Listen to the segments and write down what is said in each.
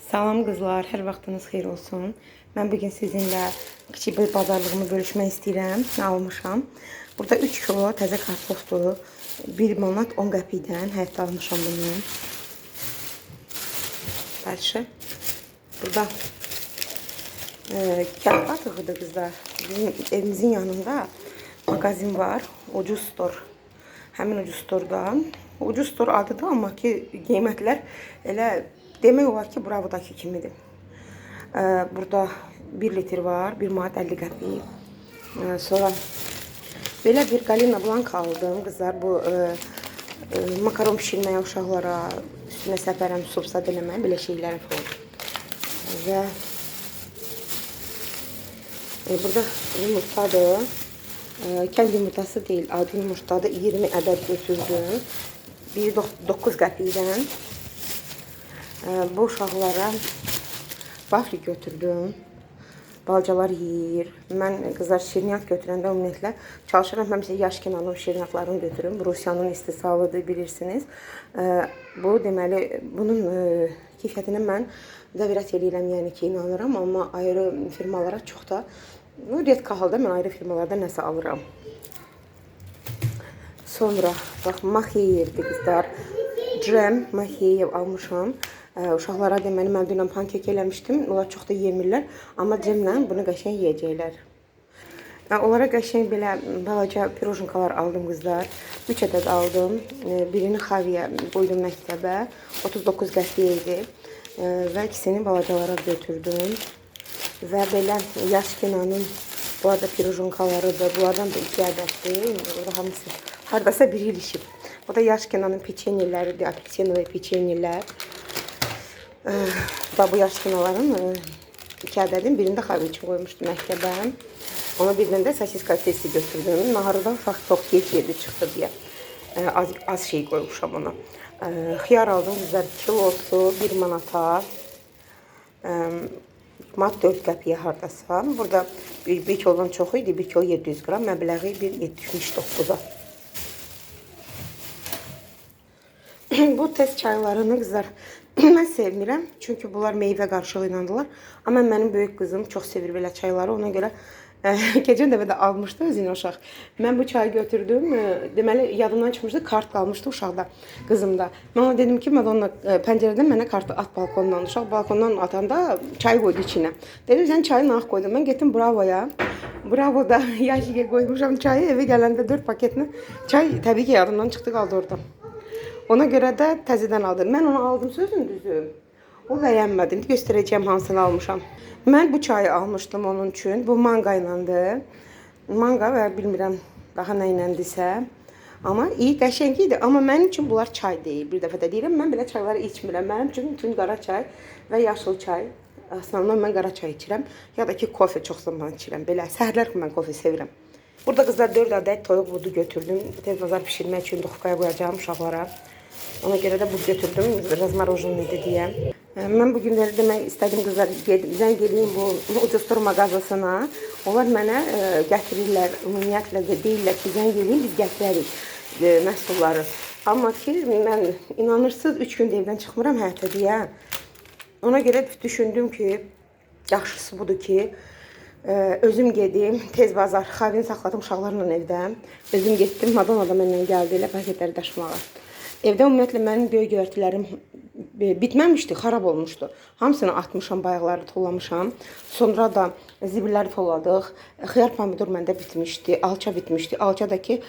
Salam qızlar, hər vaxtınız xeyir olsun. Mən bugün sizinlə kiçik bir bazarlığımı bölüşmək istəyirəm. Nə almışam? Burada 3 kilo təzə kartofdur. 1 manat 10 qəpikdən həyətdə almışam bunu. Дальше. Burada kənd batığıdır qızlar. Bizim evimizin yanında mağazin var. Ucuz store. Həmin ucuz store'da. Ucuz store adıdır, amma ki qiymətlər elə demək olar ki, Bravo'dakı kimidir. Burada 1 litr var, 1 manat 50 qəpik. Sonra belə bir Galina Blanka aldım qızlar. Bu makaron pişirməyə uşaqlara üstünə səpərəm, supsat eləməyə, belə şeylərə falan. Və burada yumurtadır. Kənd yumurtası deyil, adi yumurtadır. 20 ədəd götürdüm. Biri 9 qəpikdən. Bu uşaqlara vafli götürdüm. Balacalar yeyir. Mən qızlar şirniyyat götürəndə ümumiyyətlə çalışıram həmişə Yaşkinanın şirniyyatlarını götürüm. Rusiyanın istehsalıdır, bilirsiniz. Bu deməli bunun keyfiyyətinə mən dəvirət eləyirəm, yəni ki, inanıram, amma ayrı firmalara çox da redka halda mən ayrı firmalardan nəsə alıram. Sonra bax Maxeyevdir qızlar. Cem Maxeyev almışam. Uşaqlara deməli mən dünən pankek eləmişdim. Onlar çox da yemirlər, amma cemlə bunu qəşəng yeyəcəklər. Onlara qəşəng belə balaca pirojinkalar aldım qızlar. 3 ədəd aldım. Birini Xaviyə qoydum məktəbə. 39 qəpiyə idi. Və ikisini balacalara götürdüm. Və belə Yaşkinanın bu arada pirojinkalarıdır. Bunlardan da 2 ədəddir. Orada hamısı hardasa bir ilişib. Bu da Yaşkinanın peçenyeləridir. Apelsinovый peçenyelər. Da bu Yaşkinaların 2 ədədin birini də Xavi üçün qoymuşdum məktəbə. Ona birdən də sosiska testi götürdüm. Naharı da uşaq çox gec yedi çıxdı deyə. Az şey qoymuşam ona. Xiyar aldım qızlar, kilosu 1 manata. Manat 4 qəpiyə hardasa. Burada bir kilodan çox idi. 1 kilo 700 qram. Məbləği 1,79-a. Bu test çaylarını qızlar mən sevmirəm. Çünki bunlar meyvə qarışığı ilandılar. Amma mənim böyük qızım çox sevir belə çayları. Ona görə keçən dəfə də almışdı özünə uşaq. Mən bu çayı götürdüm. Deməli yadımdan çıxmışdı, kart qalmışdı uşaqda, qızımda. Mən ona dedim ki, Madonna pəncərədən mənə kartı at balkondan. Uşaq balkondan atanda çay qoydu içinə. Dedim, sən çayı nağ qoydun. Mən getdim Bravo'ya. Bravo'da yaşıya qoymuşam çayı. Evə gələndə 4 paketini çay təbii ki yadımdan çıxdı, qaldı orada. Ona görə də təzədən aldım. Mən onu aldım, sözün düzü. O bəyənmədim. İndi göstərəcəyəm hansını almışam. Mən bu çayı almışdım onun üçün. Bu manga ilandır. Manga və bilmirəm daha nə iləndirsə. Amma iyi, qəşəng idi. Amma mənim üçün bunlar çay deyil. Bir dəfə də deyirəm, mən belə çayları içmirəm. Mənim üçün bütün qara çay və yaşıl çay. Aslında mən qara çay içirəm. Ya da ki kofe çox zaman içirəm. Belə səhərlər mən kofe sevirəm. Burada qızlar 4 ədəd toyuq budu götürdüm. Tez bazar pişirmək üçün duxovkaya qoyacağım uşaqlara. Ona görə də bud götürdüm, razmorojenidir deyə. Mən bu günləri demək istədim qızlar, zəng eləyim bu ucuz tur mağazasına. Onlar mənə gətirirlər, ümumiyyətlə də deyirlər ki, zəng eləyim, biz gətirərik məhsulları. Amma ki, mən inanırsınız, 3 gündə evdən çıxmıram həyətə deyə. Ona görə düşündüm ki, yaxşısı budur ki, özüm gedim, tez bazar, Xavini saxladım uşaqlarla evdə. Özüm getdim, Madonna da mənlə gəldi elə paketləri daşımağa. Evdə ümumiyyətlə mənim göy göyərtilərim bitməmişdi, xarab olmuşdu. Hamısını atmışam, bayaqları tollamışam. Sonra da zibilləri tolladıq. Xiyar pomidor məndə bitmişdi, alça bitmişdi. Alça da ki,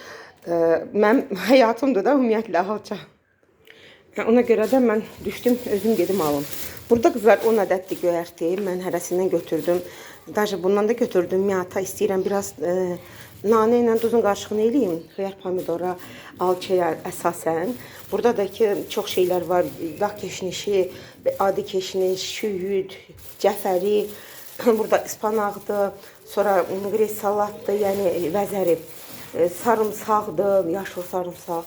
mənim həyatımdır da ümumiyyətlə alça. Ona görə də mən düşdüm, özüm gedim alım. Burada qızlar 10 ədəddir göyərti. Mən hərəsindən götürdüm. Daşı bundan da götürdüm. Miata istəyirəm biraz nanə ilə duzun qarışığını eləyim. Xiyar pomidora, alçaya əsasən. Burada da ki çox şeylər var. Dağ keşnişi, adi keşniş, şüyüd, cəfəri. Burada ıspanaqdır, sonra qres salatdır, yəni vəzəri, sarımsaqdır, yaşıl sarımsaq.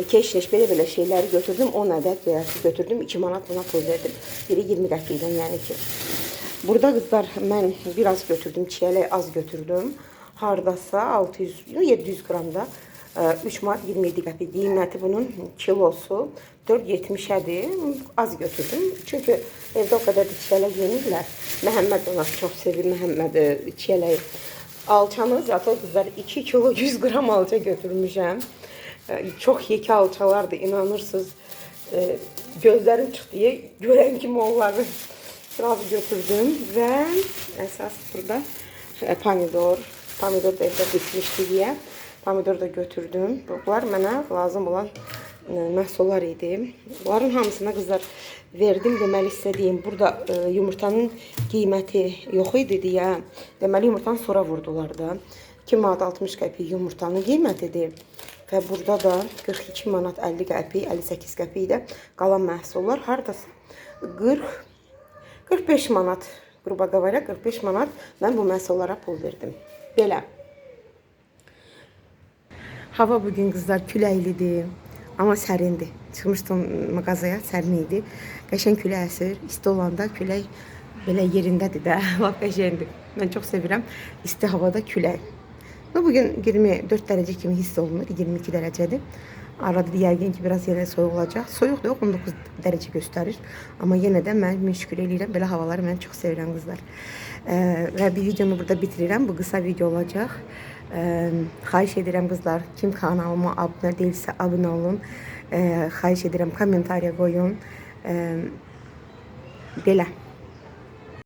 Keşniş, belə-belə şeyləri götürdüm. 10 ədəd göyərti götürdüm. 2 manat buna pul verdim. Biri 20 qəpikdən, yəni ki. Burada qızlar mən biraz götürdüm, çiyələk az götürdüm. Hardasa 600, 700 qramda. 3 manat 27 qəpik qiyməti bunun kilosu 4.70-ədir. Az götürdüm. Çünki evdə o qədər də çiyələk yemirlər. Məhəmməd ona çox sevir Məhəmməd çiyələyi. Alçanı zaten qızlar 2 kilo 100 qram alça götürmüşəm. Çox yekə alçalardır, inanırsınız. Gözlərim çıxdı deyə görən kimi onları sırası götürdüm və əsas burada pomidor. Pomidor da evdə bitmişdi deyə pomidor da götürdüm. Bunlar mənə lazım olan məhsullar idi. Bunların hamısına qızlar verdim. Deməli sizə deyim, burada yumurtanın qiyməti yox idi deyə, deməli yumurtanı sonra vurdular da. 2 manat 60 qəpik yumurtanın qiymətidir. Və burada da 42 manat 50 qəpik, 58 qəpik də qalan məhsullar hardasa 40 45 manat, qruba говоря, 45 manat mən bu məhsullara pul verdim. Belə. Hava bugün qızlar küləklidir, amma sərindir. Çıxmışdım mağazaya, sərin idi. Qəşəng külək əsir. İsti olanda külək belə yerindədir də. Lap qəşəngdir. Mən çox sevirəm isti havada külək. Nu, bugün 24 dərəcə kimi hiss olunur, 22 dərəcədir. Arada yəqin ki, biraz yenə soyuq olacaq. Soyuq da yox, 19 dərəcə göstərir. Amma yenə də mən min şükür eləyirəm. Belə havaları mən çox sevirəm qızlar. Və bir videomu burada bitirirəm. Bu qısa video olacaq. Xahiş edirəm qızlar, kim kanalıma abunə deyilsə abunə olun. Xahiş edirəm kommentariya qoyun. Belə.